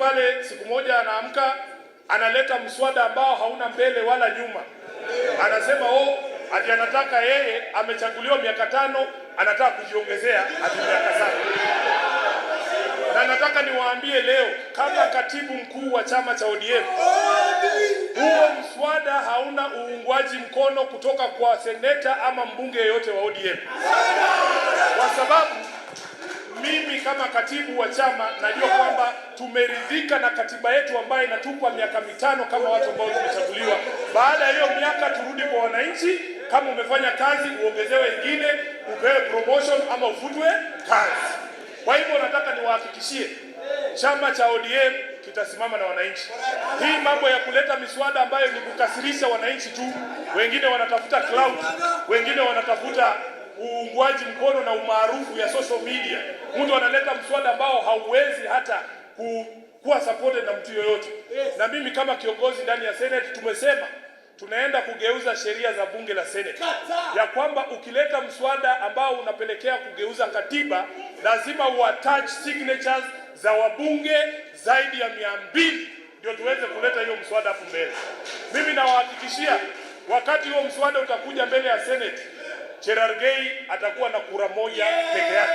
pale siku moja anaamka analeta mswada ambao hauna mbele wala nyuma, anasema, oh, ati anataka yeye amechaguliwa miaka 5, anataka kujiongezea ati miaka 7. Na nataka niwaambie leo kama katibu mkuu wa chama cha ODM, huo mswada hauna uungwaji mkono kutoka kwa seneta ama mbunge yeyote wa ODM, kwa sababu mimi kama katibu wa chama najua kwamba tumeridhika na katiba yetu ambayo inatupa miaka 5 kama watu ambao tumechaguliwa. Baada ya hiyo miaka turudi kwa wananchi. Kama umefanya kazi uongezewe ingine, upewe promotion ama ufutwe kazi. Kwa hivyo nataka niwahakikishie chama cha ODM kitasimama na wananchi. Hii mambo ya kuleta miswada ambayo ni kukasirisha wananchi tu, wengine wanatafuta clout, wengine wanatafuta uungwaji mkono na umaarufu ya social media. Mtu analeta mswada ambao hauwezi hata kuwa supported na mtu yoyote. Na mimi kama kiongozi ndani ya Senate tumesema tunaenda kugeuza sheria za bunge la Senate ya kwamba ukileta mswada ambao unapelekea kugeuza katiba lazima uattach signatures za wabunge zaidi ya 200 ndio tuweze kuleta hiyo mswada hapo mbele. Mimi nawahakikishia wakati huo mswada utakuja mbele ya Senate, Cherargei atakuwa na kura moja peke yake.